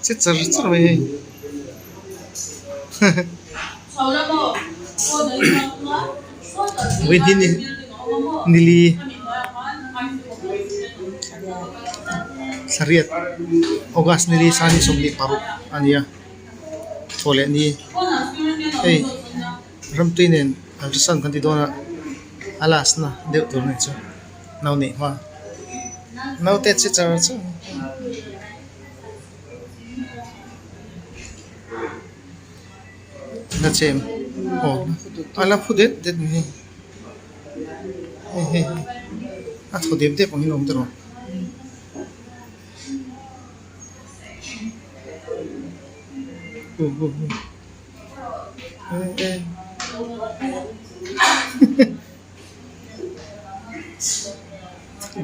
Che char char mai hei. Vawiin hi nili thlariat August nili sani 26 a ni a thaw leh ni hei ramtui nen ultrasound kan ti dawn a a last na deuh tur a ni chu nau neih hma naute che char char. La chem aw a la phu det det mai hei hei hei a thaw dep dep angin a awm ta rawh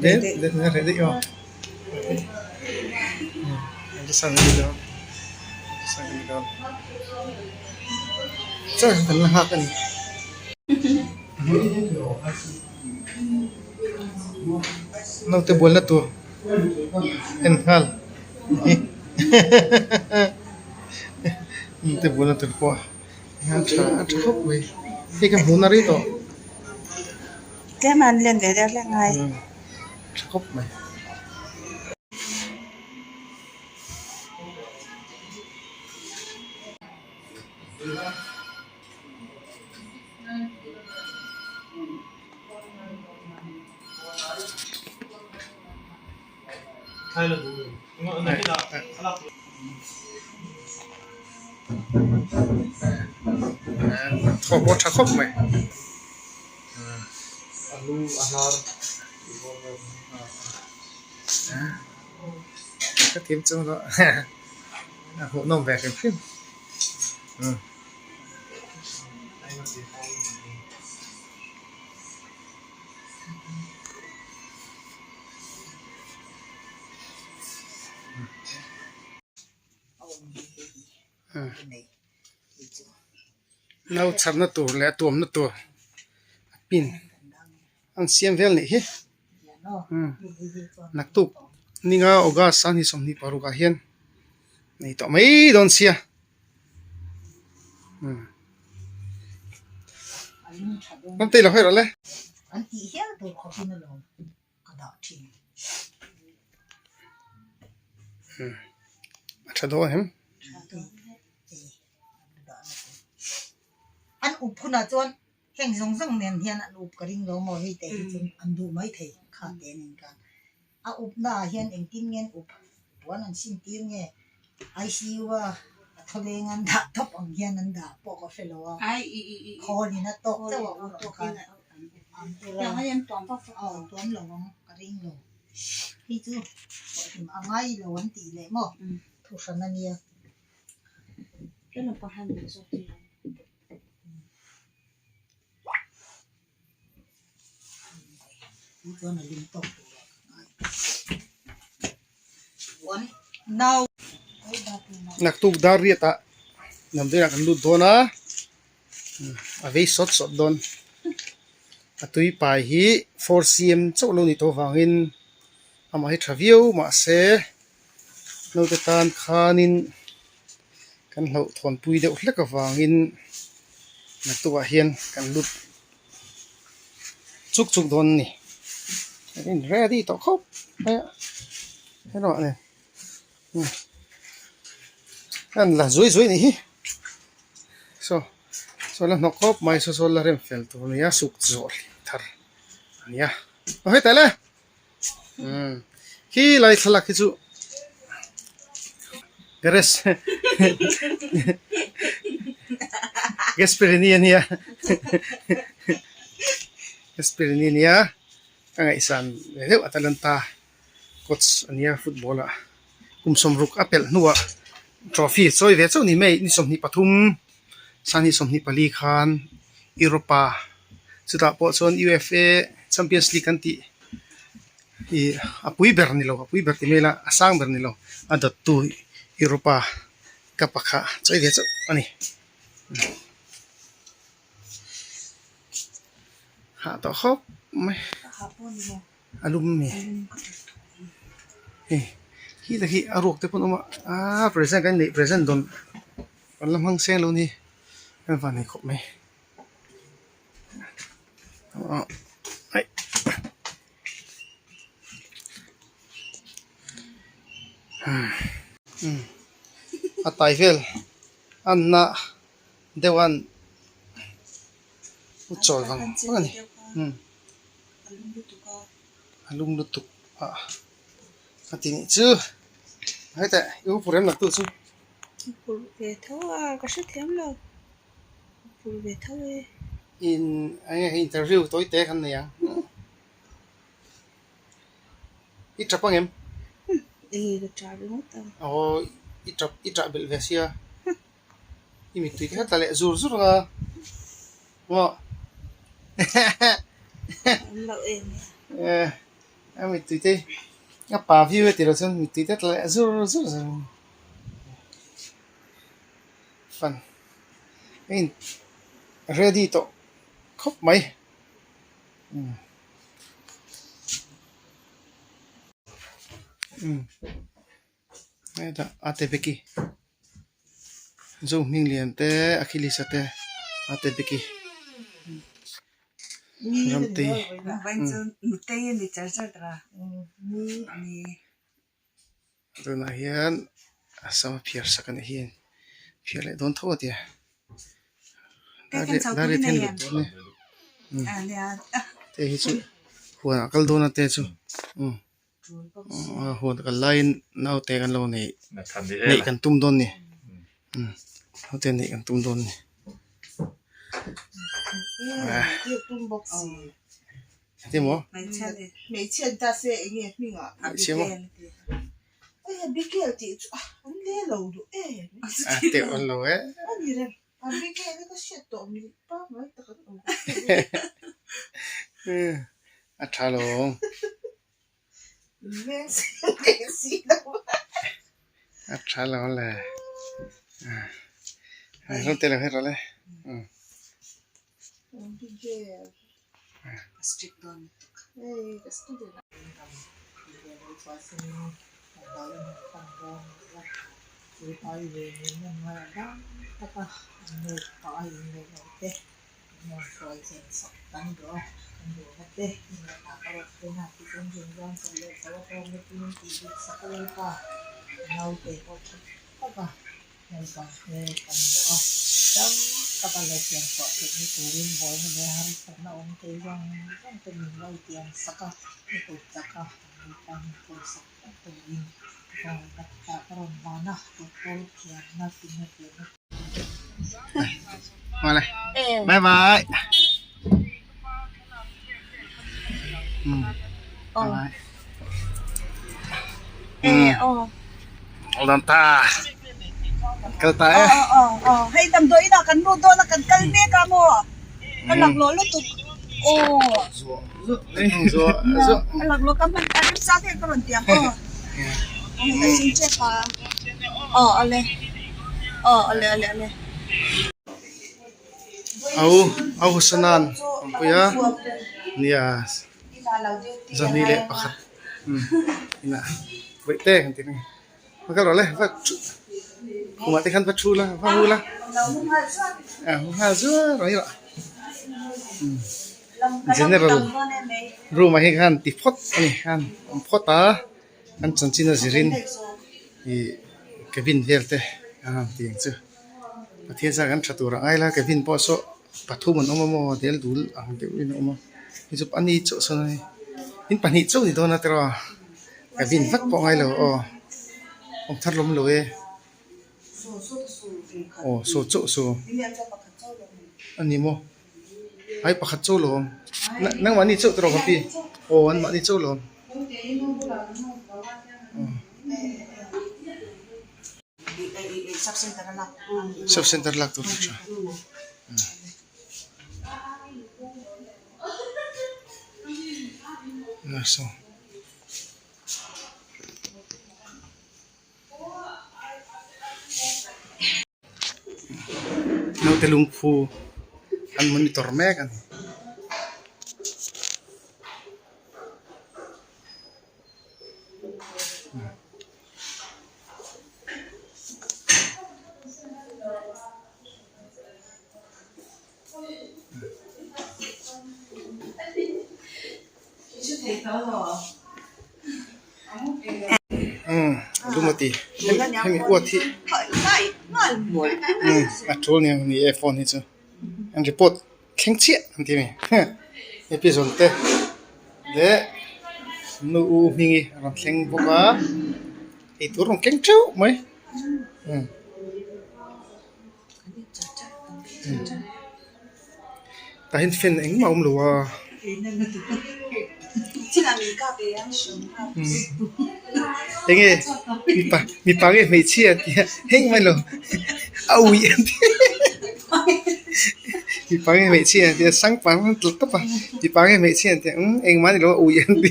det det a reh daih aw. Chair kan la nghak a ni. Naute bualna tur en nghal naute bualna tur pawh a tha a tha khawp mai hei ka hmuhna rei tawh. Tlem an len ve deuh hlek ngai. Tha khawp mai. Thawh pawh tha khawp mai. Ka thiam chung lo a hmuhnawm ve hrim hrim. Nau chharna tur leh a tuamna tur a pin an siam vel nih hi naktuk ninga august a ni 26 ah hian nei tawh mai dawn sia an tei lo hawi rawh le. A tha dawn em? An up hunah chuan heng zawng zawng nen hian an up ka ring lo maw hei te hi chu an duh mai thei kha te nen khan a up naah hian engtin nge an up puan an sin tir nge I_C_U a a thawleng an dah thawp ang hian an dah pawh ka hre lo a khawl in a tawk chauh a ur ang khan an ur a aw tuam lo ang ka ring lo hei chu a ngai lo an tih leh maw thuhran a nia. Naktuk dar riat ah damdawiah kan lut dawn a a vei sawt sawt dawn a tui pai hi 4cm chauh lo ni tawh avangin amah hi tha viau mahse naute tan khanin kan hlauhthawn pui deuh hlek avangin naktukah hian kan lut chuk chuk dawn a ni a in ready tawh khawp mai a helamah nen an la zui zui anih hi saw saw la hnawk khawp mai saw saw la rem fel tur a nia suk zawh thar a nia aw hetah le. Umm khi lai thlalak hi chu garage Gasperini a nia Gasperini a nia ka ngaihsan ve deuh Atalanta coach a nia football ah kum sawmruk a pelh hnuah trophy a chawi ve chauh ni mai ni 23 sani 24 khan Europa chutah pawh chuan ufa champions league an tih ih a pui ber ni lo a pui ber ti mai ila a sang ber ni lo a dawttu Europa cup a kha chawi ve chauh a ni hah tawh khawp mai a lum a ni hei. Khi te khi a ruak te pawn a awm a aaa present kan neih present dawn kan la hmang seng lo ni kan van nei khawp mai aw aih umm a tai vel a na deuh a u chawl vang vang a ni umm a lum lutuk a. A ti nih chu hetah i u pur em nak tu chu. Pur ve tho a ka hrethiam lo pur ve tho e. In eng nge interview tawi te kan nei ang i tap ang em? Eng ka tap ringawt ang. Aw i tap i tah belh ve sia i mittui te kha tla leh zur zur ang a maw Awm loh em e. A mittui te a pa viau e tih loh chuan mittui te tla leh zur zur zur fan a in ready tawh khawp mai umm umm hetah a te beki Zohming lian te Achilles a te a te beki. Ramtei tunah hian a sam a phiar sak a nih hi phiar leh dawn tho a tia dar then lut dawn e te hi chu huan ah kal dawn a te chu huan kal laiin naute kan lo neih neih kan tum dawn a ni naute neih kan tum dawn a ni. Emaw a teuh an lo e. A tha lo. A tha lo le. Rawn tel ang he rawh le. Bye bye. Bye bye. Lam ta. Kal ta e. Hei damdawi inah kan lut dawn a kan kal mek a maw? Ka laklawh lutuk. Aw. Ka laklawh ka hman a remchang hian ka rawn ti ang aw. Ka ching tep a. Aw awle. Aw awle awle awle. Au au Husanan awmpuia nia zani leh pakhat inah vawi te kan ti reng va kal rawh le va thu khumah te khan va thu la va hu la a hu nghal zuar mai rawh general room ah hian khan ti phawt a ni khan awm phawt a an chanchin a zirin ih cabin vel te a han ti ang chu Pathian zar kan tha tur a ngai la cabin pawh saw pathum an awm a maw del dul ang deuh in a awm a hei chu ani chauh sawn a ni in pahnih chauh a ni dawn a tiraw cabin vak pawh a ngai lo aw awm thar lawm lo e aw saw chauh saw a ni maw ai pakhat chauh lo awm nangmahni chauh tiraw ka pi aw anmahni chauh lo awm. Sub center lak tur chu tha. Nurse ho. Naute lungphu an monitor mek a ni. Umm lum a ti hemi uat hi umm a tul nia ni e phone hi chu an report thleng chiah an ti a mi episode te leh nu u hming hi a rawn thleng bawk a eitur a rawn keng teuh mai umm. Tah hian fan engmah a awm lo a. Enge mipa mipa nge hmeichhia an tia heng mai lo a uih an ti mipa nge hmeichhia an tia sangpang an tla tawp a mipa nge hmeichhia an tia umm engmah a ni lo a uih an ti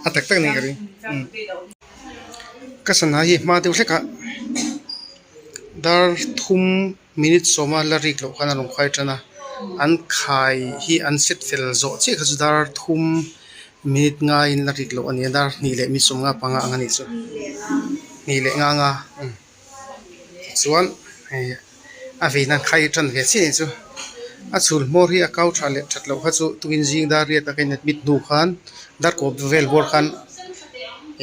a tak tak a ni ka ring. Ka sana hi hma deuh hlek a dar thum minute sawma la rik loh khan a rawn khai tan a an khai hi an set fel zawh chiah kha chu dar thum minute ngaiin la rik loh a ni a dar hnih leh minute sawmnga panga ang a nih chu hnih leh nga nga chuan hei a vei nan khai tan ve chiah a nih chu a chhul hmawr hi a kau tha leh that loh kha chu tukin zing dar riat a ka in admit hnu khan dar kawp vel bawr khan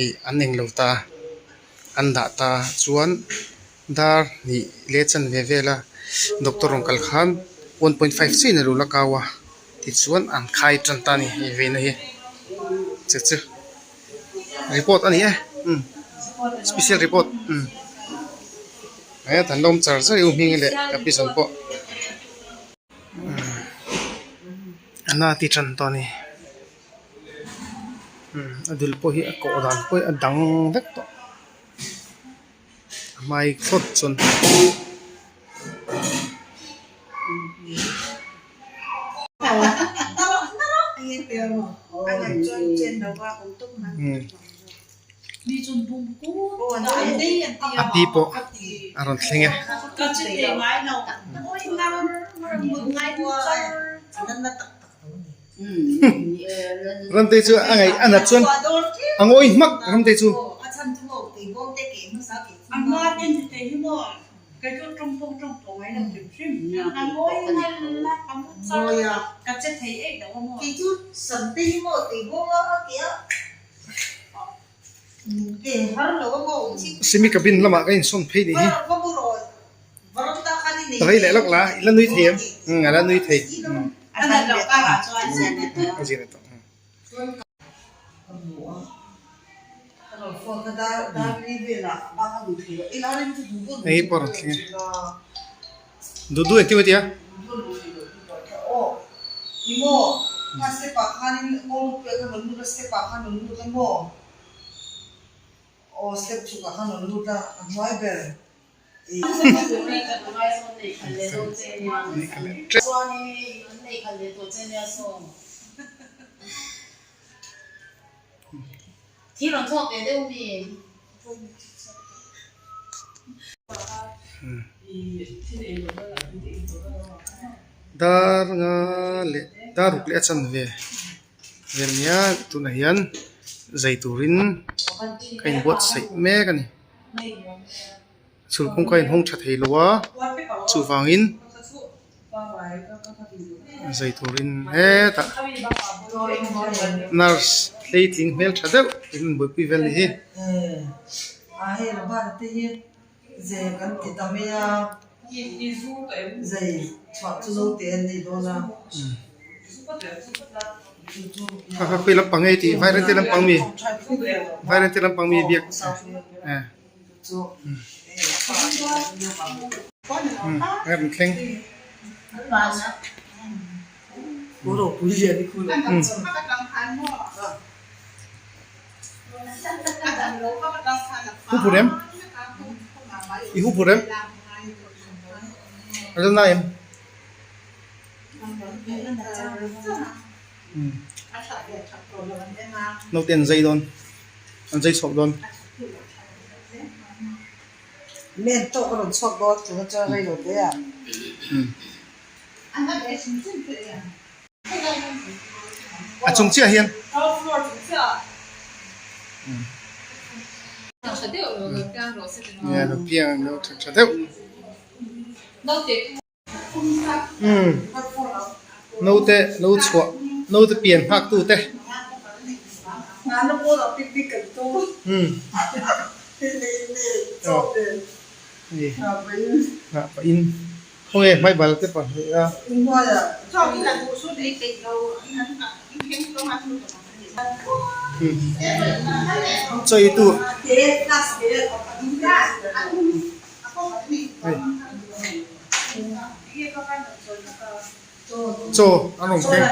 ih an englo ta an dah ta chuan dar hnih leh chanve vela doctor rawn kal khan one point five chiah in a lo la kau a tichuan an khai tan ta a ni hei veina hi che chu report a ni e umm special report umm he an lo awm char char a u hming leh ka pi zawn pawh umm a na ti tan tawh a ni umm a dul pawh hi a kawh dan pawh hi a dang vek tawh a hmai thlawt chuan. A pi pawh a rawn thleng e. Ramtei chu a ngaih a nat chuan a ngawi hmak Ramtei chu. Simi cabin lamah ka insawn phei nih hi. Rei leh lawk la, i la nui thei em? Umm a la nui thei. A zir tawh. Hei pawh a rawn thleng e. Duh duh engtin maw tia? Dar nga leh dar ruk leh a chanve vel nia tunah hian zai turin ka inbuatsaih mek a ni. Chhul kawngka in hawng tha thei lo a chuvangin zai turin hetah nurse hleitling hmel tha deuh in an buaipui vel ni hi. Kha kha khawi lampang nge tih vairengte lampang mi vairengte lampang mi biak eh. Thleng hu phur em i hu phur em a la na em naute an zai dawn an zai chhuak dawn. A chung chiah hian nia lo piang lo tha tha deuh. Naute lo chhuah naute pian nghak tu te. Nghah pah in khawnge hmaibal te pahnih a. Chaw ei tu. Chaw an rawn thleng.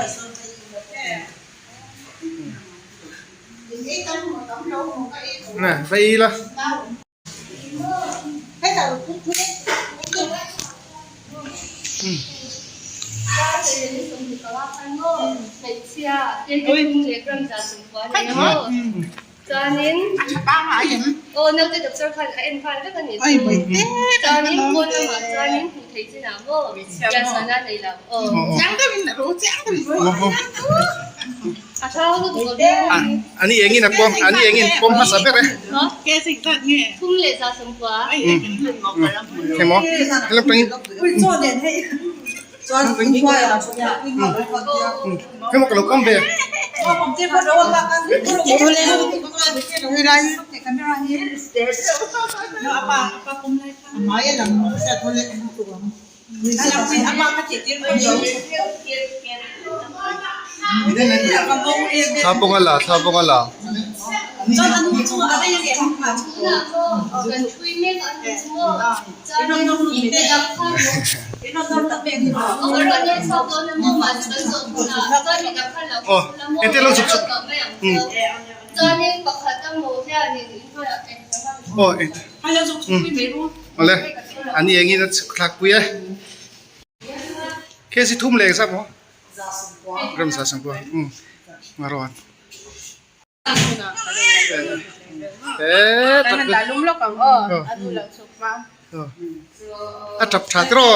Nè va ei la. Chuanin aw naute doctor khan a en nghal vek a nih chu. Chuanin pawn lamah chuanin hmuh theih chinah maw piansualna a nei lo aw. A tha lutuk a viau. Ani engin a pawm ani engin pawm hmasa ber e. Thum leh 190. Emaw hello tangin. Hema ka lo pawm ve. Thla pawng a la thla pawng a la. Aw engtin lo chuk chuk aw awle ani engin a chhuk thlak pui e kg thum leh engzat maw ram 190 ngaruat. A tap tha tiraw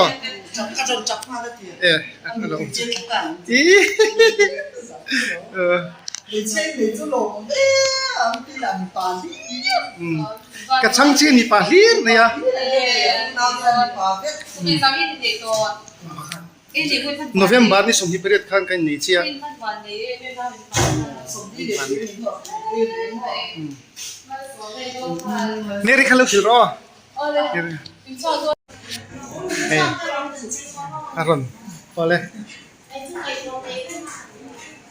ka chhang chi mipa hlir mai a. November ni 28 khan ka innei chiah. Mary kha lo thil rawh aw. Hei a rawn awle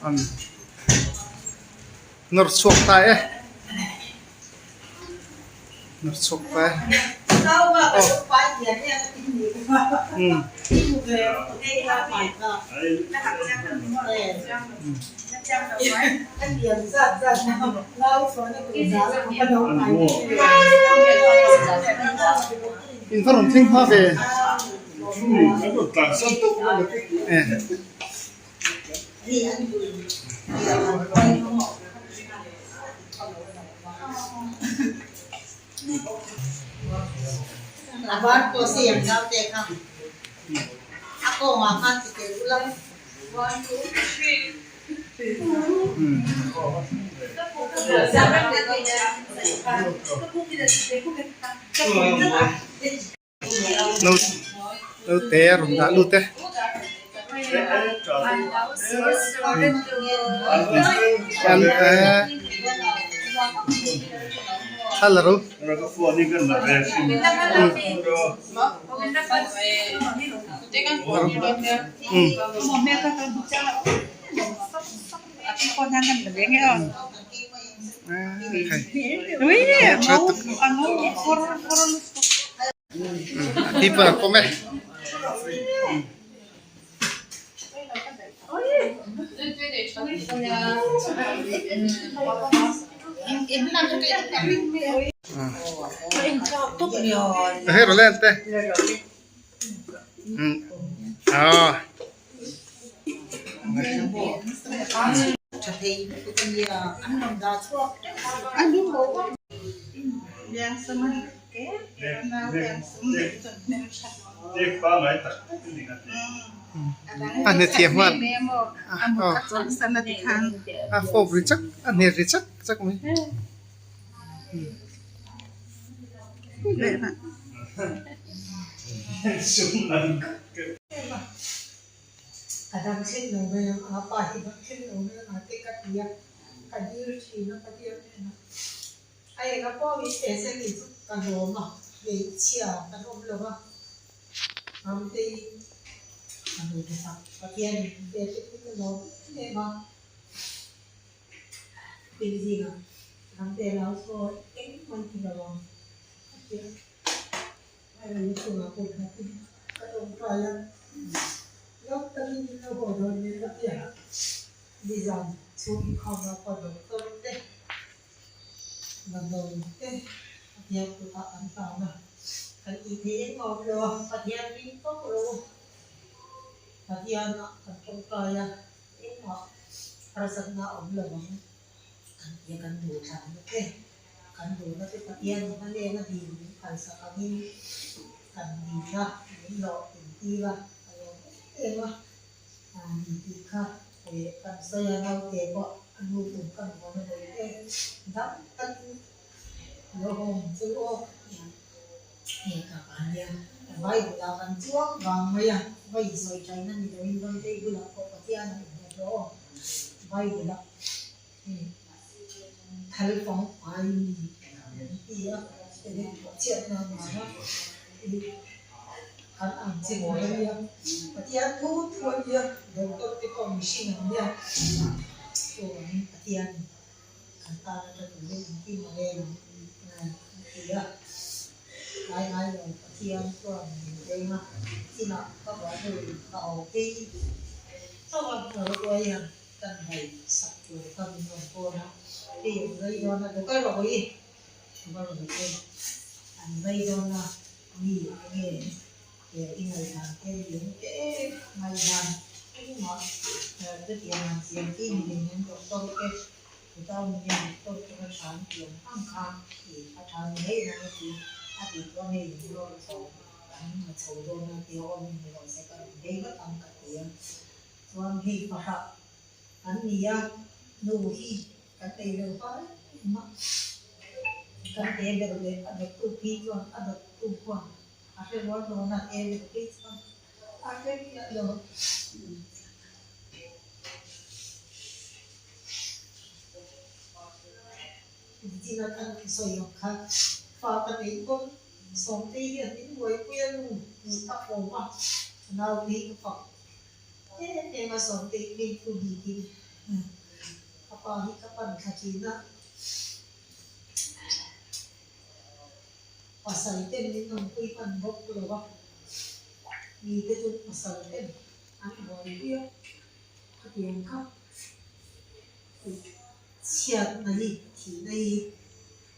an nawr chhuak ta e nawr chhuak ta e aw umm. In va rawn thleng hma ve. Naute a rawn dah lut e. Hello. Keeper a pawm e. Hei rawh le te. Aw. A hne thiam hman a fawp ri chak a hne ri chak chak mai. Ka dam thleng lo mai ang a, pa hi dam thleng lo mai ang a te ka ti a, ka dil thin a Pathian hnenah. A enga pawh min pe se ni chu ka lawm a, hmeichhia kan awm lo va, Ramtei ka hmu ta sak. Pathian min pe te chu ka lawm em em a, thil zingah Ramtei lo saw engmah ti lo ang a ti a. Hei chungah pawh khat in ka tawngtai a, lawm takin min lo haw dawn nia ka ti a, nizan chhung inkhawmna pawh doctor te, damdawi te Pathian kutah an hlan a, kan tih theih engmah awm lo a, Pathian ring tawp rawh u, Pathianah kan tawngtai a, engmah harsatna a awm lo ang kan ti a, kan duhthlanna te. Kan duhna chu Pathianin a len a dil min phalsak angin kan dilna min lawh intir a, a lawm em em a, ni tih kha kan sawi a, naute pawh a nu tum kan vawn a vawi te dam takin lo hawng chu aw ka ti a, ka pa nia Bible ah kan chuang vang mai a, va insawi thaina ni loin Ramtei bulah pawh Pathian a innghat rawh aw Bible ah. Thal fang ai mi an ti a, chhiatna vanga kan ang che ngai a nia. Pathian thu thu a nia, doctor te pawh mihring an nia. Chuvangin Pathian kan tan ata turin engkim a rel ang an ti a. Ngai ngai lo Pathian chuan min veng a, chinah ka buai ka au phei chauh a, Rawtuai hian. Kan ngaih sak tur kha min rawn phone a, hei an vei dawn a, lo kal rawh i, lo kal rawh i an vei dawn a, mi enge i ngaihdan te mi eng te ngaihdan engmah chutiang an siam chi ni nen an doctor te chutah awm hian doctor te kha tha an tih ang ang kha a tha ni mai lo a ti a tih chuan hei in rawn chho an la chho dawn a tia awm ni lo se ka rawn vei vat ang ka ti a. Chuan hei pahrah an ni a, nu hi kan nei lo hma em em a, kan te ber leh a dawttu phei chuan a dawttu khuan a hre rual dawn a, te ber phei chuan a hre miah lo. Nichina kan sawi ang kha fa ka neih pawn Sawmtei hian min buaipui a nu tih a fawm a, nau phei ka fak. Em em a Sawmtei phei thu bikin a pa hi ka pan thla thin a, pasal ten min awmpui hman bawk lo a, mite chu pasal ten an buaipui a, khatiang kha chhiatna hi thihna hi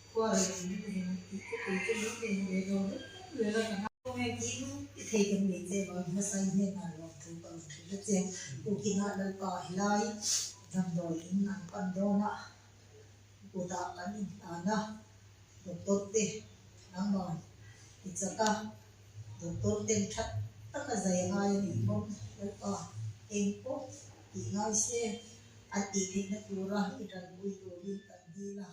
khua reng reng an tih te kei chu min nei ve lo reng reng a ka. Kawng engkim i thei kan nei che vang hmasa i hnenah lawm thu ka rawn hrilh a che. Tukinah Lalpa helai damdawi in an pan dawn a, kutah kan inhlan a, doctor te nangman i chak a, doctor ten that taka zai a ngai a nih bawk. Lalpa eng pawh tih ngai se an tih theihna tura i tanpui turin kan dil a.